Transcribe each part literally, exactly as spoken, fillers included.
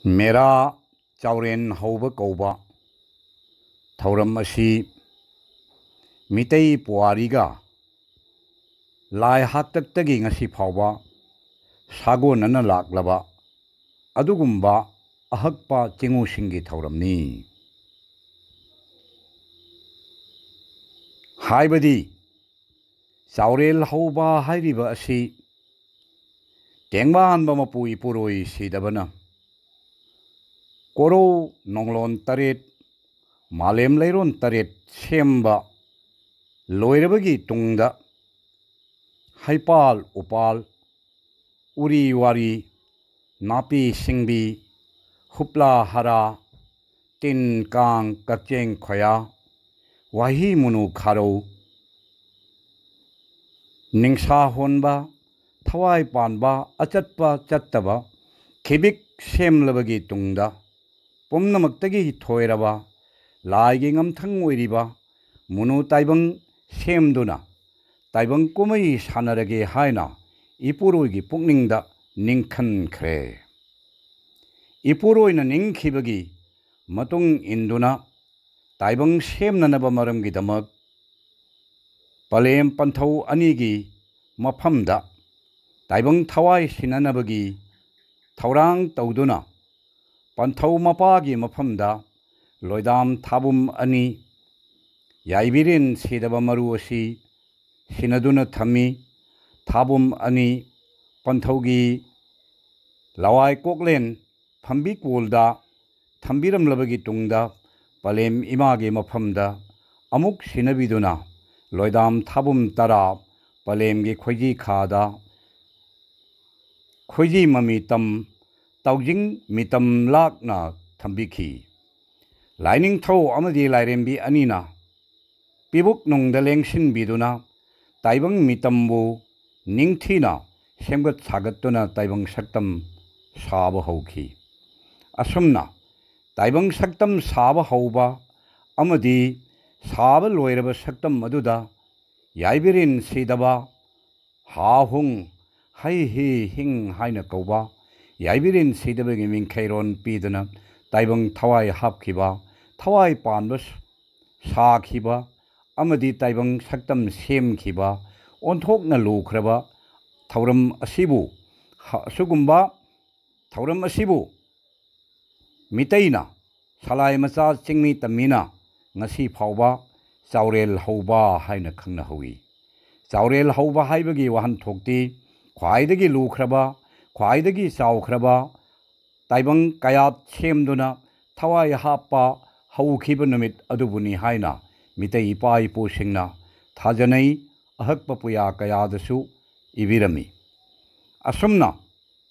ꯃꯦꯔꯥ ꯆꯥꯎꯔꯦꯟ ꯍꯧꯕ ꯀꯧꯕ ꯊꯧꯔꯝ ꯑꯁꯤ ꯃꯤꯇꯩ ꯄꯨꯋꯥꯔꯤꯒ ꯂꯥꯏ ꯍꯥꯛꯇꯛꯇꯒꯤ ꯉꯁꯤ ꯐꯥꯎꯕ ꯁꯥꯒꯣꯟꯅꯅ ꯂꯥꯛꯂꯕ ꯑꯗꯨꯒꯨꯝꯕ ꯑꯍꯛꯄ ꯆꯤꯡꯉꯨꯁꯤꯡꯒꯤ ꯊꯧꯔꯝꯅꯤ꯫ ꯍꯥꯏꯕꯗꯤ ꯆꯥꯎꯔꯦꯜ ꯍꯧꯕ ꯍꯥꯏꯔꯤꯕ ꯑꯁꯤ ꯇꯦꯡꯕꯥꯟꯕ ꯃꯄꯨ ꯏꯄꯨꯔꯣꯏ ꯁꯤꯗꯕꯅ ꯀꯣꯔꯧ ꯅꯣꯡꯂꯣꯟ ꯇꯔꯦꯠ, ꯃꯥꯂꯦꯝ ꯂꯩꯔꯣꯟ ꯇꯔꯦꯠ ꯁꯦꯝꯕ ꯂꯣꯏꯔꯕꯒꯤ ꯇꯨꯡꯗ ꯍꯩꯄꯥꯜ ꯎꯄꯥꯜ, ꯎꯔꯤ ꯋꯥꯔꯤ, ꯅꯥꯄꯤ ꯁꯤꯡꯕꯤ, ꯍꯨꯞꯂꯥ ꯍꯥꯔꯥ, ꯇꯤꯟ ꯀꯥꯡ ꯀꯛꯆꯦꯡ ꯈꯣꯌꯥ, ꯋꯥꯍꯤ ꯃꯨꯅꯨ ꯈꯥꯔꯧ, ꯅꯤꯡꯁꯥ ꯍꯣꯟꯕ, ꯊꯋꯥꯏ ꯄꯥꯟꯕ, ꯑꯆꯠꯄ ꯆꯠꯇꯕ, ꯈꯤꯕꯤꯛ ꯁꯦꯝꯂꯕꯒꯤ ꯇꯨꯡꯗ ꯄꯨꯝꯅꯃꯛꯇꯒꯤ ꯊꯣꯏꯔꯕ ꯂꯥꯏꯒꯤ ꯉꯝꯊꯪ ꯑꯣꯏꯔꯤꯕ ꯃꯨꯅꯨ ꯇꯥꯏꯕꯪ ꯁꯦꯝꯗꯨꯅ ꯇꯥꯏꯕꯪ ꯀꯨꯝꯍꯩ ꯁꯥꯟꯅꯔꯒꯦ ꯍꯥꯏꯅ ꯏꯄꯨꯔꯣꯏꯒꯤ ꯄꯨꯛꯅꯤꯡꯗ ꯅꯤꯡꯈꯟꯈ꯭ꯔꯦ꯫ ꯏꯄꯨꯔꯣꯏꯅ ꯅꯤꯡꯈꯤꯕꯒꯤ ꯃꯇꯨꯡ ꯏꯟꯗꯨꯅ ꯇꯥꯏꯕꯪ ꯁꯦꯝꯅꯅꯕ ꯃꯔꯝꯒꯤꯗꯃꯛ ꯄꯂꯦꯝ ꯄꯟꯊꯧ ꯑꯅꯤꯒꯤ ꯃꯐꯝꯗ ꯇꯥꯏꯕꯪ ꯊꯋꯥꯏ ꯁꯤꯟꯅꯅꯕꯒꯤ ꯊꯧꯔꯥꯡ ꯇꯧꯗꯨꯅ ꯄꯟꯊꯧ ꯃꯄꯥꯒꯤ ꯃꯐꯝꯗ ꯂꯣꯏꯗꯥꯝ ꯊꯥꯕꯨꯝ ꯑꯅꯤ, ꯌꯥꯏꯕꯤꯔꯦꯟ ꯁꯤꯗꯕ ꯃꯔꯨ ꯑꯁꯤ ꯁꯤꯟꯅꯗꯨꯅ ꯊꯝꯃꯤ꯫ ꯊꯥꯕꯨꯝ ꯑꯅꯤ ꯄꯟꯊꯧꯒꯤ ꯂꯋꯥꯏ ꯀꯣꯛꯂꯦꯟ ꯐꯝꯕꯤ ꯀꯣꯜꯗ ꯊꯝꯕꯤꯔꯝꯂꯕꯒꯤ ꯇꯨꯡꯗ ꯄꯂꯦꯝ ꯏꯃꯥꯒꯤ ꯃꯐꯝꯗ ꯑꯃꯨꯛ ꯁꯤꯟꯅꯕꯤꯗꯨꯅ ꯂꯣꯏꯗꯥꯝ ꯊꯥꯕꯨꯝ ꯇꯔꯥ ꯄꯂꯦꯝꯒꯤ ꯈꯣꯏꯖꯤ ꯈꯥꯗ ꯈꯣꯏꯖꯤ ꯃꯃꯤꯇꯝ, ꯇꯥꯎꯖꯤꯡ ꯃꯤꯇꯝ ꯂꯥꯛꯅ ꯊꯝꯕꯤꯈꯤ꯫ ꯂꯥꯏꯅꯤꯡꯊꯧ ꯑꯃꯗꯤ ꯂꯥꯏꯔꯦꯝꯕꯤ ꯑꯅꯤꯅ ꯄꯤꯕꯨꯛ ꯅꯨꯡꯗ ꯂꯦꯡꯁꯤꯟꯕꯤꯗꯨꯅ ꯇꯥꯏꯕꯪ ꯃꯤꯇꯝꯕꯨ ꯅꯤꯡꯊꯤꯅ ꯁꯦꯝꯒꯠ ꯁꯥꯒꯠꯇꯨꯅ ꯇꯥꯏꯕꯪ ꯁꯛꯇꯝ ꯁꯥꯕ ꯍꯧꯈꯤ꯫ ꯑꯁꯨꯝꯅ ꯇꯥꯏꯕꯪ ꯁꯛꯇꯝ ꯁꯥꯕ ꯍꯧꯕ ꯑꯃꯗꯤ ꯁꯥꯕ ꯂꯣꯏꯔꯕ ꯁꯛꯇꯝ ꯑꯗꯨꯗ ꯌꯥꯏꯕꯤꯔꯦꯟ ꯁꯤꯗꯕ, ꯍꯥ ꯍꯨꯡ, ꯍꯩ ꯍꯤ ꯍꯤꯡ ꯍꯥꯏꯅ ꯀꯧꯕ ꯌꯥꯏꯕꯤꯔꯦꯟ ꯁꯤꯗꯕꯒꯤ ꯃꯤꯡꯈꯩꯔꯣꯟ ꯄꯤꯗꯨꯅ ꯇꯥꯏꯕꯪ ꯊꯋꯥꯏ ꯍꯥꯞꯈꯤꯕ, ꯊꯋꯥꯏ ꯄꯥꯟꯕ ꯁꯥꯈꯤꯕ ꯑꯃꯗꯤ ꯇꯥꯏꯕꯪ ꯁꯛꯇꯝ ꯁꯦꯝꯈꯤꯕ, ꯑꯣꯟꯊꯣꯛꯅ ꯂꯨꯈ꯭ꯔꯕ ꯊꯧꯔꯝ ꯑꯁꯤꯕꯨ, ꯑꯁꯤꯒꯨꯝꯕ ꯊꯧꯔꯝ ꯑꯁꯤꯕꯨ ꯃꯤꯇꯩꯅ ꯁꯂꯥꯏ ꯃꯆꯥ ꯆꯤꯡꯃꯤ ꯇꯝꯃꯤꯅ ꯉꯁꯤ ꯐꯥꯎꯕ ꯆꯥꯎꯔꯦꯜ ꯍꯧꯕ ꯍꯥꯏꯅ ꯈꯪꯅꯍꯧꯏ꯫ ꯆꯥꯎꯔꯦꯜ ꯍꯧꯕ ꯍꯥꯏꯕꯒꯤ ꯋꯥꯍꯟꯊꯣꯛꯇꯤ ꯈ꯭ꯋꯥꯏꯗꯒꯤ ꯂꯨꯈ꯭ꯔꯕ, ꯈ꯭ꯋꯥꯏꯗꯒꯤ ꯆꯥꯎꯈ꯭ꯔꯕ ꯇꯥꯏꯕꯪ ꯀꯌꯥꯠ ꯁꯦꯝꯗꯨꯅ ꯊꯋꯥꯏ ꯍꯥꯞꯄ ꯍꯧꯈꯤꯕ ꯅꯨꯃꯤꯠ ꯑꯗꯨꯕꯨꯅꯤ ꯍꯥꯏꯅ ꯃꯤꯇꯩ ꯏꯄꯥ ꯏꯄꯨꯁꯤꯡꯅ ꯊꯥꯖꯅꯩ, ꯑꯍꯛꯄ ꯄꯨꯌꯥ ꯀꯌꯥꯗꯁꯨ ꯏꯕꯤꯔꯝꯃꯤ꯫ ꯑꯁꯨꯝꯅ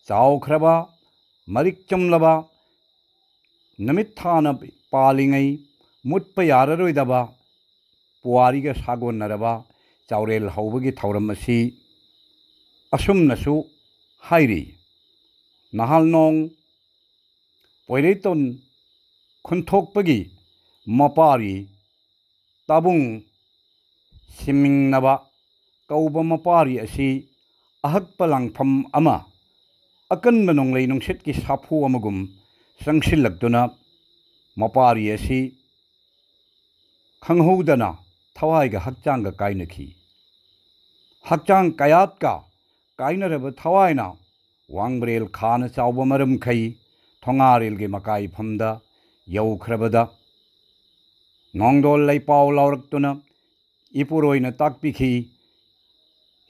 ꯆꯥꯎꯈ꯭ꯔꯕ, ꯃꯔꯤꯛ ꯆꯨꯝꯂꯕ, ꯅꯨꯃꯤꯠ ꯊꯥꯅ ꯄꯥꯜꯂꯤꯉꯩ ꯃꯨꯠꯄ ꯌꯥꯔꯔꯣꯏꯗꯕ ꯄꯨꯋꯥꯔꯤꯒ ꯁꯥꯒꯣꯟꯅꯔꯕ ꯆꯥꯎꯔꯦꯜ ꯍꯧꯕꯒꯤ ꯊꯧꯔꯝ ꯑꯁꯤ ꯑꯁꯨꯝꯅꯁꯨ ꯍꯥꯏꯔꯤ꯫ ꯅꯍꯥꯜꯅꯣꯡ ꯄꯣꯏꯔꯩꯇꯣꯟ ꯈꯨꯟꯊꯣꯛꯄꯒꯤ ꯃꯄꯥꯔꯤ ꯇꯥꯕꯨꯡ ꯁꯤꯃꯤꯡꯅꯕ ꯀꯧꯕ ꯃꯄꯥꯔꯤ ꯑꯁꯤ ꯑꯍꯛꯄ ꯂꯥꯡꯐꯝ ꯑꯃ, ꯑꯀꯟꯕ ꯅꯣꯡꯂꯩ ꯅꯨꯡꯁꯤꯠꯀꯤ ꯁꯥꯐꯨ ꯑꯃꯒꯨꯝ ꯆꯪꯁꯤꯜꯂꯛꯇꯨꯅ ꯃꯄꯥꯔꯤ ꯑꯁꯤ ꯈꯪꯍꯧꯗꯅ ꯊꯋꯥꯏꯒ ꯍꯛꯆꯥꯡꯒ ꯀꯥꯏꯅꯈꯤ꯫ ꯍꯛꯆꯥꯡ ꯀꯌꯥꯠꯀ ꯀꯥꯏꯅꯔꯕ ꯊꯋꯥꯏꯅ ꯋꯥꯡꯕ꯭ꯔꯦꯜ ꯈꯥꯅ ꯆꯥꯎꯕ ꯃꯔꯝꯈꯩ ꯊꯣꯉꯥꯔꯦꯜꯒꯤ ꯃꯀꯥꯏꯐꯝꯗ ꯌꯧꯈ꯭ꯔꯕꯗ ꯅꯣꯡꯗꯣꯜ ꯂꯩꯄꯥꯎ ꯂꯥꯎꯔꯛꯇꯨꯅ ꯏꯄꯨꯔꯣꯏꯅ ꯇꯥꯛꯄꯤꯈꯤ,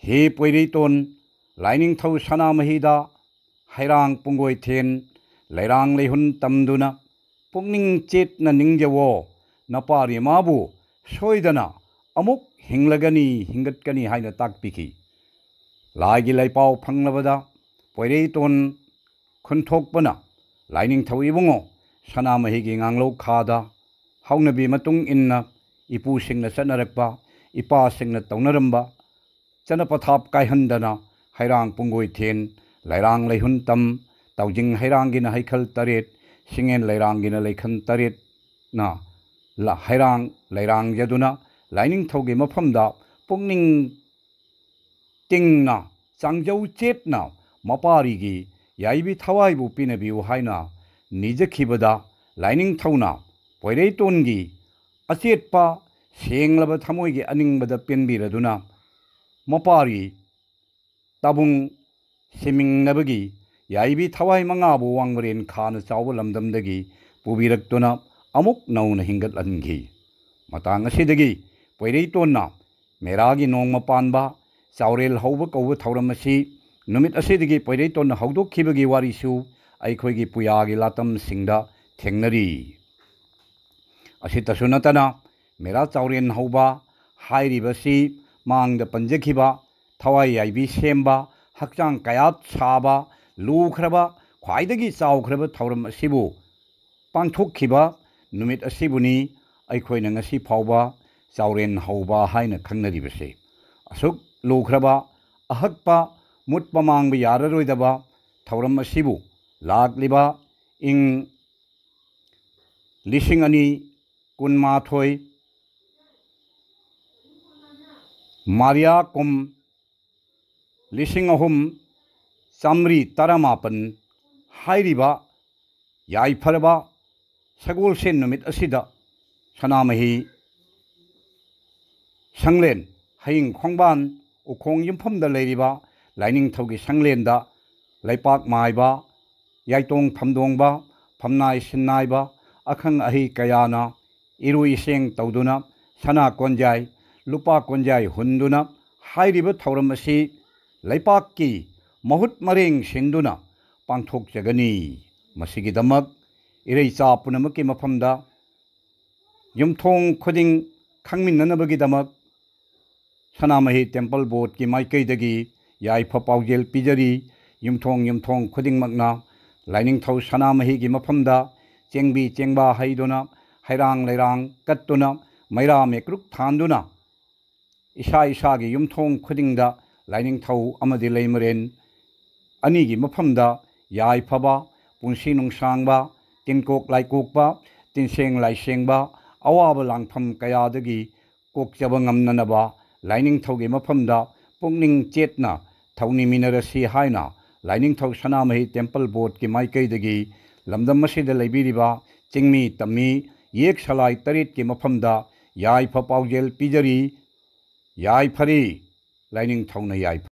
"ꯍꯦ ꯄꯣꯏꯔꯩꯇꯣꯟ, ꯂꯥꯏꯅꯤꯡꯊꯧ ꯁꯅꯥꯃꯍꯤꯗ ꯍꯩꯔꯥꯡ ꯄꯨꯡꯒꯣꯏꯊꯦꯟ ꯂꯩꯔꯥꯡ ꯂꯩꯍꯨꯟ ꯇꯝꯗꯨꯅ ꯄꯨꯛꯅꯤꯡ ꯆꯦꯠꯅ ꯅꯤꯡꯖꯋꯣ, ꯅꯄꯥꯔꯤ ꯃꯥꯕꯨ ꯁꯣꯏꯗꯅ ꯑꯃꯨꯛ ꯍꯤꯡꯂꯒꯅꯤ, ꯍꯤꯡꯒꯠꯀꯅꯤ" ꯍꯥꯏꯅ ꯇꯥꯛꯄꯤꯈꯤ꯫ ꯂꯥꯏꯒꯤ ꯂꯩꯄꯥꯎ ꯐꯪꯂꯕꯗ ꯄꯣꯏꯔꯩꯇꯣꯟ ꯈꯨꯟꯊꯣꯛꯄꯅ ꯂꯥꯏꯅꯤꯡꯊꯧ ꯏꯕꯨꯡꯉꯣ ꯁꯅꯥꯃꯍꯤꯒꯤ ꯉꯥꯡꯂꯧ ꯈꯥꯗ ꯍꯧꯅꯕꯤ ꯃꯇꯨꯡ ꯏꯟꯅ ꯏꯄꯨꯁꯤꯡꯅ ꯆꯠꯅꯔꯛꯄ, ꯏꯄꯥꯁꯤꯡꯅ ꯇꯧꯅꯔꯝꯕ ꯆꯠꯅ ꯄꯊꯥꯞ ꯀꯥꯏꯍꯟꯗꯅ ꯍꯩꯔꯥꯡ ꯄꯨꯡꯒꯣꯏꯊꯦꯟ, ꯂꯩꯔꯥꯡ ꯂꯩꯍꯨꯟ ꯇꯝ, ꯇꯥꯎꯖꯤꯡ ꯍꯩꯔꯥꯡꯒꯤꯅ ꯍꯩꯈꯜ ꯇꯔꯦꯠ, ꯁꯤꯡꯉꯦꯟ ꯂꯩꯔꯥꯡꯒꯤꯅ ꯂꯩꯈꯜ ꯇꯔꯦꯠꯅ ꯂ-, ꯍꯩꯔꯥꯡ ꯂꯩꯔꯥꯡꯖꯗꯨꯅ ꯂꯥꯏꯅꯤꯡꯊꯧꯒꯤ ꯃꯐꯝꯗ ꯄꯨꯛꯅꯤꯡ ꯇꯤꯡꯅ, ꯆꯥꯡꯖꯧ ꯆꯦꯠꯅ ꯃꯄꯥꯔꯤꯒꯤ ꯌꯥꯏꯕꯤ ꯊꯋꯥꯏꯕꯨ ꯄꯤꯅꯕꯤꯌꯨ ꯍꯥꯏꯅ ꯅꯤꯖꯈꯤꯕꯗ, ꯂꯥꯏꯅꯤꯡꯊꯧꯅ ꯄꯣꯏꯔꯩꯇꯣꯟꯒꯤ ꯑꯆꯦꯠꯄ ꯁꯦꯡꯂꯕ ꯊꯃꯣꯏꯒꯤ ꯑꯅꯤꯡꯕꯗ ꯄꯦꯟꯕꯤꯔꯗꯨꯅ, ꯃꯄꯥꯔꯤ ꯇꯥꯕꯨꯡ ꯁꯤꯃꯤꯡꯅꯕꯒꯤ ꯌꯥꯏꯕꯤ ꯊꯋꯥꯏ ꯃꯉꯥꯕꯨ ꯋꯥꯡꯕꯔꯦꯟ ꯈꯥꯅ ꯆꯥꯎꯕ ꯂꯝꯗꯝꯗꯒꯤ ꯄꯨꯕꯤꯔꯛꯇꯨꯅ ꯑꯃꯨꯛ ꯅꯧꯅ ꯍꯤꯡꯒꯠꯍꯟꯈꯤ꯫ ꯃꯇꯥꯡ ꯑꯁꯤꯗꯒꯤ ꯄꯣꯏꯔꯩꯇꯣꯟꯅ ꯃꯦꯔꯥꯒꯤ ꯅꯣꯡꯃ ꯄꯥꯟꯕ ꯆꯥꯎꯔꯦꯜ ꯍꯧꯕ ꯀꯧꯕ ꯊꯧꯔꯝ ꯑꯁꯤ ꯅꯨꯃꯤꯠ ꯑꯁꯤꯗꯒꯤ ꯄꯣꯏꯔꯩꯇꯣꯟꯅ ꯍꯧꯗꯣꯛꯈꯤꯕꯒꯤ ꯋꯥꯔꯤꯁꯨ ꯑꯩꯈꯣꯏꯒꯤ ꯄꯨꯌꯥꯒꯤ ꯂꯥꯇꯝꯁꯤꯡꯗ ꯊꯦꯡꯅꯔꯤ꯫ ꯑꯁꯤꯇꯁꯨ ꯅꯠꯇꯅ, ꯃꯦꯔꯥ ꯆꯥꯎꯔꯦꯟ ꯍꯧꯕ ꯍꯥꯏꯔꯤꯕꯁꯤ ꯃꯥꯡꯗ ꯄꯟꯖꯈꯤꯕ ꯊꯋꯥꯏ ꯌꯥꯏꯕꯤ ꯁꯦꯝꯕ, ꯍꯛꯆꯥꯡ ꯀꯌꯥꯠ ꯁꯥꯕ, ꯂꯨꯈ꯭ꯔꯕ, ꯈ꯭ꯋꯥꯏꯗꯒꯤ ꯆꯥꯎꯈ꯭ꯔꯕ ꯊꯧꯔꯝ ꯑꯁꯤꯕꯨ ꯄꯥꯡꯊꯣꯛꯈꯤꯕ ꯅꯨꯃꯤꯠ ꯑꯁꯤꯕꯨꯅꯤ ꯑꯩꯈꯣꯏꯅ ꯉꯁꯤ ꯐꯥꯎꯕ ꯆꯥꯎꯔꯦꯟ ꯍꯧꯕ ꯍꯥꯏꯅ ꯈꯪꯅꯔꯤꯕꯁꯤ꯫ ꯑꯁꯨꯛ ꯂꯨꯈ꯭ꯔꯕ, ꯑꯍꯛꯄ, ꯃꯨꯠꯄ ꯃꯥꯡꯕ ꯌꯥꯔꯔꯣꯏꯗꯕ ꯊꯧꯔꯝ ꯑꯁꯤꯕꯨ ꯂꯥꯛꯂꯤꯕ ꯏꯪ ꯂꯤꯁꯤꯡ ꯑꯅꯤ ꯀꯨꯟꯃꯥꯊꯣꯏ, ꯃꯥꯔꯤꯌꯥ ꯀꯨꯝ ꯂꯤꯁꯤꯡ ꯑꯍꯨꯝ ꯆꯥꯃꯔꯤ ꯇꯔꯥꯃꯥꯄꯟ ꯍꯥꯏꯔꯤꯕ ꯌꯥꯏꯐꯔꯕ ꯁꯒꯣꯜꯁꯦꯟ ꯅꯨꯃꯤꯠ ꯑꯁꯤꯗ ꯁꯅꯥꯃꯍꯤ ꯁꯪꯂꯦꯟ, ꯍꯌꯤꯡ ꯈꯣꯡꯕꯥꯟ ꯎꯈꯣꯡ ꯌꯨꯝꯐꯝꯗ ꯂꯩꯔꯤꯕ ꯂꯥꯏꯅꯤꯡꯊꯧꯒꯤ ꯁꯪꯂꯦꯟꯗ ꯂꯩꯄꯥꯛ ꯃꯥꯏꯕ, ꯌꯥꯏꯇꯣꯡ ꯐꯝꯗꯣꯡꯕ, ꯐꯝꯅꯥꯏ ꯁꯤꯟꯅꯥꯏꯕ, ꯑꯈꯪ ꯑꯍꯩ ꯀꯌꯥꯅ ꯏꯔꯨ ꯏꯁꯦꯡ ꯇꯧꯗꯨꯅ, ꯁꯅꯥ ꯀꯣꯟꯖꯥꯏ, ꯂꯨꯄꯥ ꯀꯣꯟꯖꯥꯏ ꯍꯨꯟꯗꯨꯅ ꯍꯥꯏꯔꯤꯕ ꯊꯧꯔꯝ ꯑꯁꯤ ꯂꯩꯄꯥꯛꯀꯤ ꯃꯍꯨꯠ ꯃꯔꯦꯡ ꯁꯤꯟꯗꯨꯅ ꯄꯥꯡꯊꯣꯛꯆꯒꯅꯤ꯫ ꯃꯁꯤꯒꯤꯗꯃꯛ ꯏꯔꯩꯆꯥ ꯄꯨꯝꯅꯃꯛꯀꯤ ꯃꯐꯝꯗ ꯌꯨꯝꯊꯣꯡ ꯈꯨꯗꯤꯡ ꯈꯪꯃꯤꯟꯅꯅꯕꯒꯤꯗꯃꯛ ꯁꯅꯥꯃꯍꯤ ꯇꯦꯝꯄꯜ ꯕꯣꯔꯗꯀꯤ ꯃꯥꯏꯀꯩꯗꯒꯤ ꯌꯥꯏꯐ ꯄꯥꯎꯖꯦꯜ ꯄꯤꯖꯔꯤ꯫ ꯌꯨꯝꯊꯣꯡ ꯌꯨꯝꯊꯣꯡ ꯈꯨꯗꯤꯡꯃꯛꯅ ꯂꯥꯏꯅꯤꯡꯊꯧ ꯁꯅꯥꯃꯍꯤꯒꯤ ꯃꯐꯝꯗ ꯆꯦꯡꯕꯤ ꯆꯦꯡꯕꯥ ꯍꯩꯗꯨꯅ, ꯍꯩꯔꯥꯡ ꯂꯩꯔꯥꯡ ꯀꯠꯇꯨꯅ, ꯃꯩꯔꯥ ꯃꯩꯀ꯭ꯔꯨꯛ ꯊꯥꯟꯗꯨꯅ, ꯏꯁꯥ ꯏꯁꯥꯒꯤ ꯌꯨꯝꯊꯣꯡ ꯈꯨꯗꯤꯡꯗ ꯂꯥꯏꯅꯤꯡꯊꯧ ꯑꯃꯗꯤ ꯂꯩꯃꯔꯦꯟ ꯑꯅꯤꯒꯤ ꯃꯐꯝꯗ ꯌꯥꯏꯐꯕ, ꯄꯨꯟꯁꯤ ꯅꯨꯡꯁꯥꯡꯕ, ꯇꯤꯟꯀꯣꯛ ꯂꯥꯏꯀꯣꯛꯄ, ꯇꯤꯟꯁꯦꯡ ꯂꯥꯏꯁꯦꯡꯕ, ꯑꯋꯥꯕ ꯂꯥꯡꯐꯝ ꯀꯌꯥꯗꯒꯤ ꯀꯣꯛꯆꯕ ꯉꯝꯅꯅꯕ ꯂꯥꯏꯅꯤꯡꯊꯧꯒꯤ ꯃꯐꯝꯗ ꯄꯨꯛꯅꯤꯡ ꯆꯦꯠꯅ ꯊꯧꯅꯤꯃꯤꯟꯅꯔꯁꯤ ꯍꯥꯏꯅ ꯂꯥꯏꯅꯤꯡꯊꯧ ꯁꯅꯥꯃꯍꯤ ꯇꯦꯝꯄꯜ ꯕꯣꯔꯗꯀꯤ ꯃꯥꯏꯀꯩꯗꯒꯤ ꯂꯝꯗꯝ ꯑꯁꯤꯗ ꯂꯩꯕꯤꯔꯤꯕ ꯆꯤꯡꯃꯤ ꯇꯝꯃꯤ ꯌꯦꯛ ꯁꯂꯥꯏ ꯇꯔꯦꯠꯀꯤ ꯃꯐꯝꯗ ꯌꯥꯏꯐ ꯄꯥꯎꯖꯦꯜ ꯄꯤꯖꯔꯤ꯫ ꯌꯥꯏꯐꯔꯤ꯫ ꯂꯥꯏꯅꯤꯡꯊꯧꯅ ꯌꯥꯏꯐ